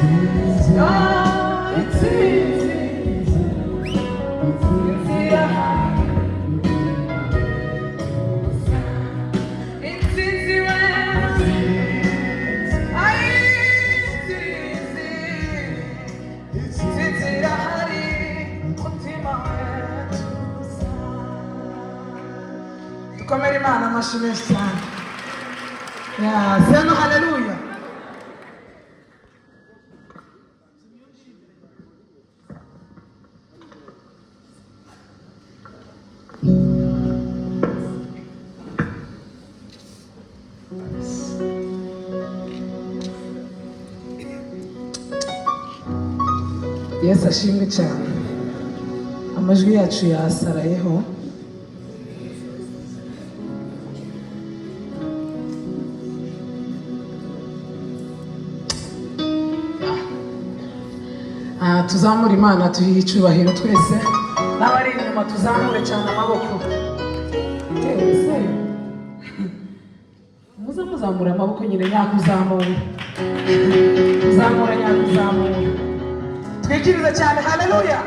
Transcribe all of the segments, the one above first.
Oh, intsinzi, intsinzi irahari. Intsinzi we, ay, intsinzi, intsinzi irahari, mutima we tuza. Dukomere Imana amashyi menshi cyane. Ya, sema haleluya. Yesu ashimwe cyane. Amajwi yacu yasarayeho. Ah, tuzamure Imana tuyihe icyubahiro twese n'abari inyuma tuzamure cyane amaboko. Yewe se, muze muzamura amaboko nyine, nyakuzamura, kuzamura, nyakuzamura, twikirize cyane haleluya.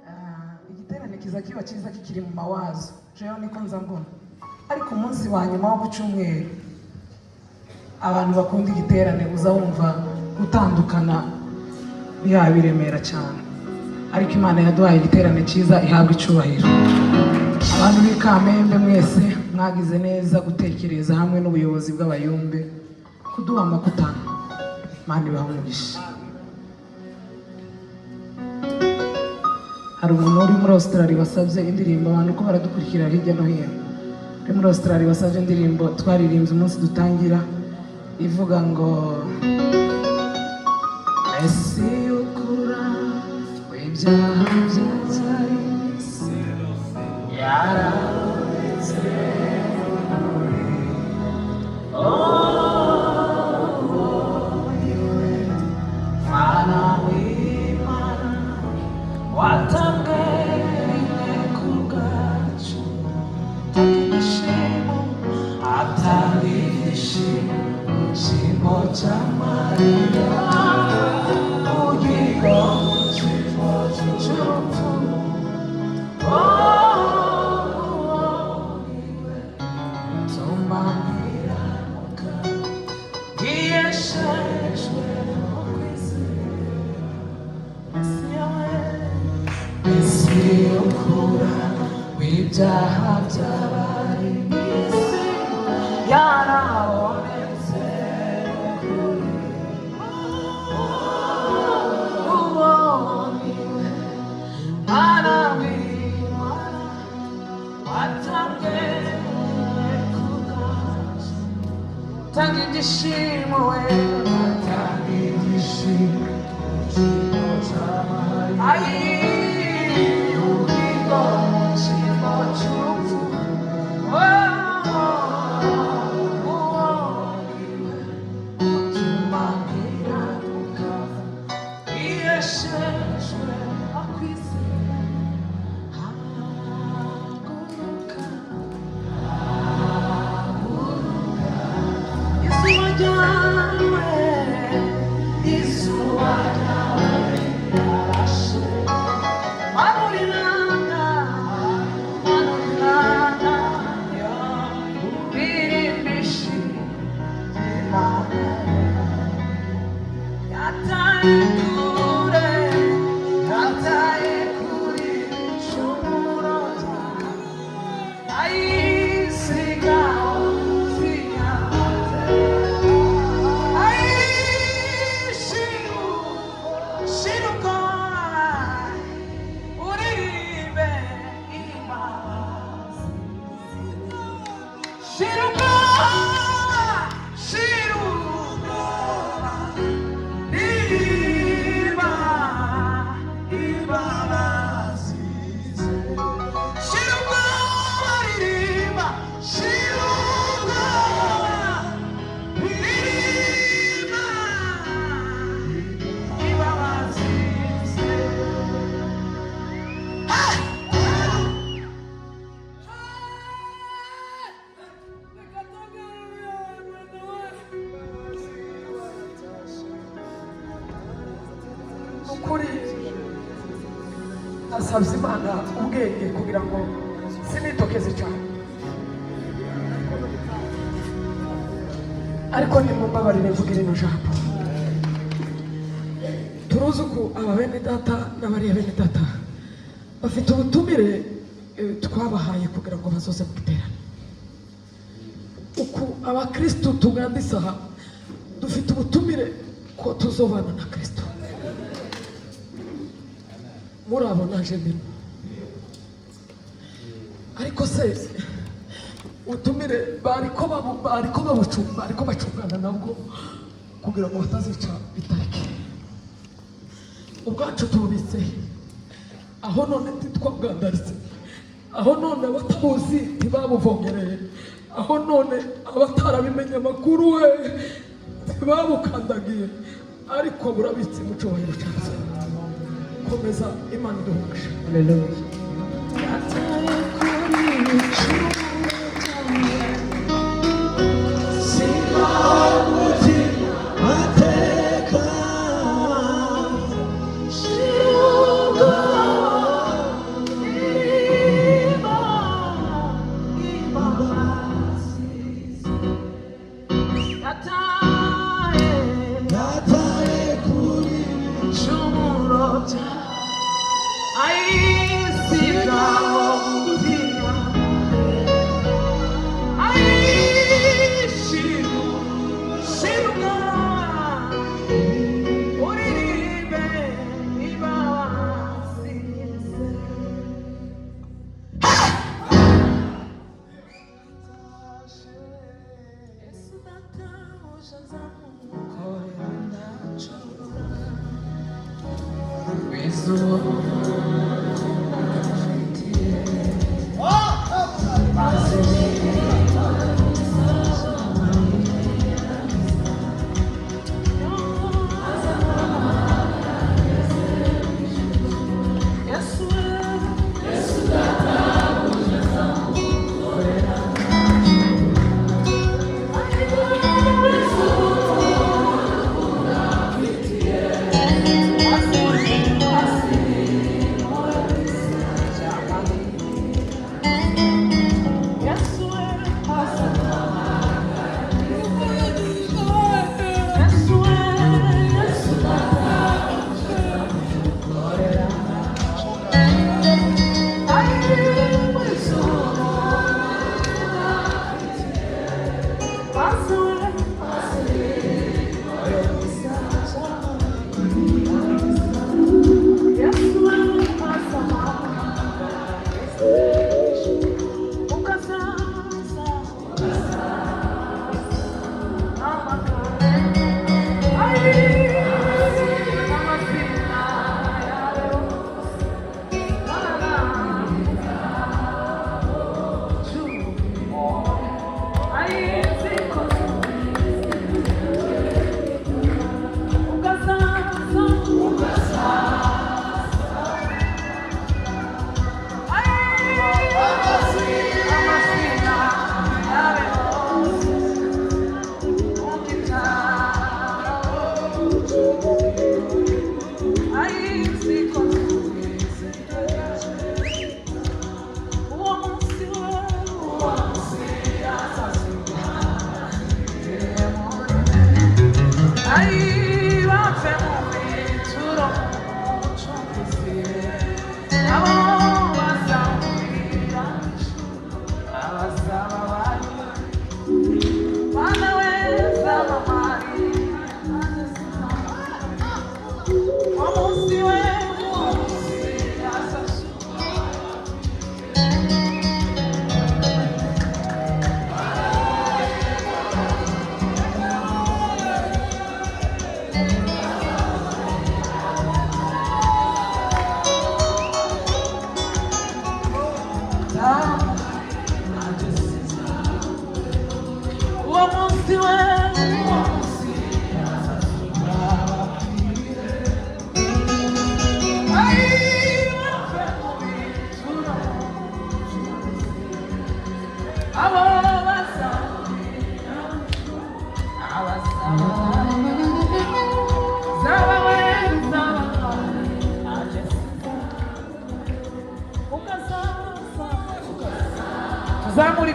Ah, igiterane kiza kiba cyiza kikiri mu mawazo, jewe niko nza mbona, ariko umunsi wa nyuma wo ku cyumweru abantu bakunda igiterane uza wumva gutandukana biremera cyane, ariko Imana yaduhaye igiterane cyiza, ihabwa icyubahiro. Abantu b'i Kamembe mwese mwagize neza gutekereza hamwe n'ubuyobozi bw'abayumbe kuduha amakutano. Imana ibahe umugisha. Hari umuntu uri muri Australia wasabye indirimbo, abantu ko baradukurikira hirya no hino, uri muri Australia wasabye indirimbo twaririmbye umunsi dutangira, ivuga ngo ese ukura w'ibyaha by'abari isi yarabonetse. Oh, niwe Mwana w'Imana watambwe rimwe ku bwacu, atanga ibyishimo, atanga ibyishimo mu cyimbo cya Mariya, ubugingo mu cyimbo cy'urupfu. Oh, niwe utuma nkiranuka, yeshejwe no kwizera. Mesiya we, Mesiya ukura w'ibyaha by'abari mu isi yarabonetse kuri. Uwo niwe Mwana w'Imana watambwe ku bwacu. Tanga ibyishimo we, tanga ibyishimo Ai, ubugingo mu cyimbo cy'urupfu. Oh, uwo niwe utuma nkiranuka, yeshejwe akwizera. Haguruka, haguruka, Yesu wajyanywe. By'ukuri nasabye Imana ubwenge kugira ngo sinitokeze cyane, ariko nimumbabarire mvuge rino jambo. Turuzi uko aba bene data n'abariya bene data bafite ubutumire twabahaye kugira ngo bazoze mu giterane. Uku abakristu tuganditse aha dufite ubutumire ko tuzobana na Kristo. Muri abo naje ndimo. Ariko se ubutumire bariko babucunga, bariko bacungana nabwo kugira ngo batazica itariki. Ubwacu tububitse aho none ntitwabwandaritse, aho none abatabuzi ntibabuvongereye, aho none abatarabimenye amakuru we ntibabukandagiye, ariko burabitse mu cyubahiro cyazo. Komeza, Imana iduhuje. Haleluya.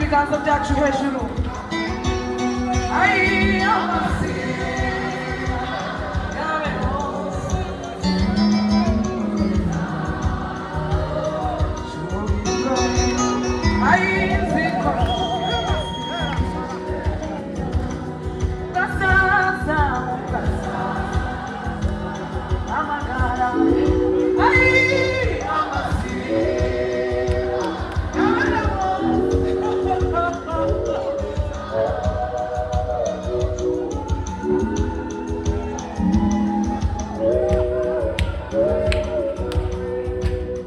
Ibiganza byacu hejuru. Ay, amazina yawe hose. Ay, nziko gasaza gasaza amagara. Ay, amazina yawe hose.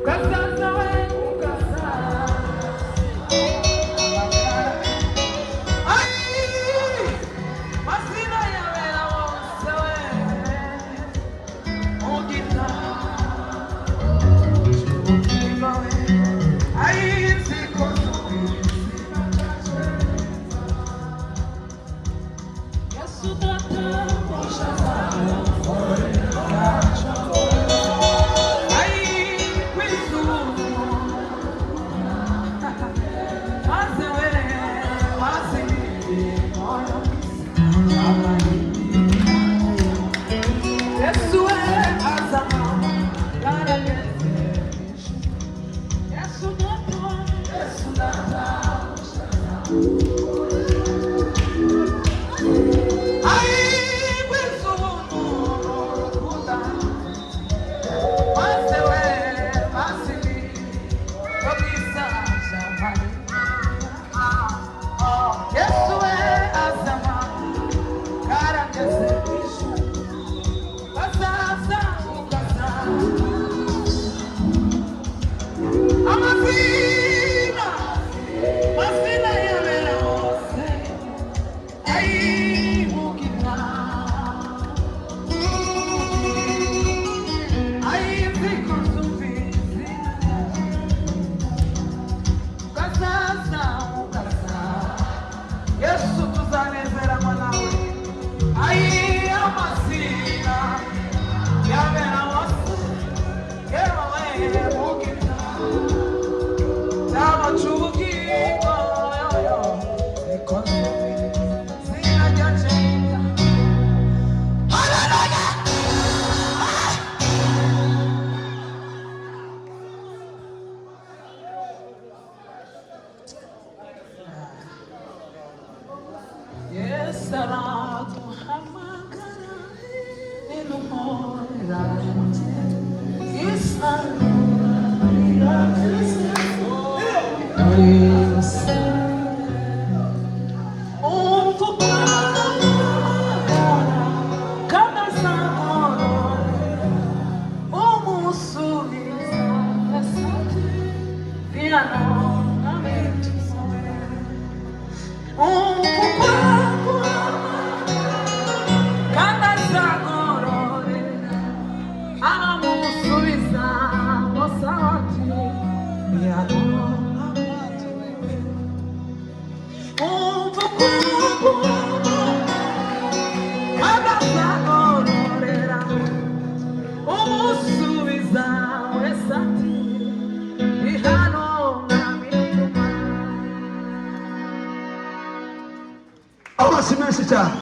Gasaza we gasaza. Ay, mazina yabera bose we mugita cy'ubugingo we. Ay, nziko Yesu data Ay, kwizuru maze we maze Yesu we azama yarageze. Yesu data, Yesu data. Ay, kwizuru rukunda maze we maze Yesu we azama karageze bazaza ukaza amazina mazina yabera hose ayimugina ayizikuzumvizi ukazaza ukaza Yesu tuzanezeranwa nawe. Ayi amazina yabera hose yewe mugita cyaba cy'ubugingo yoyo niko zina rya Jenda. Haleluya! Yesu araduhamagara intumora isarura rirageze dore gusa umva uko kandi azagororera umusubiza ati piyano ntabituwe kandi azagororera abamusubiza bose ati umva uko kandi azagororera umusubiza wese ati ihano mwami tuma. Amashyi menshi cyane.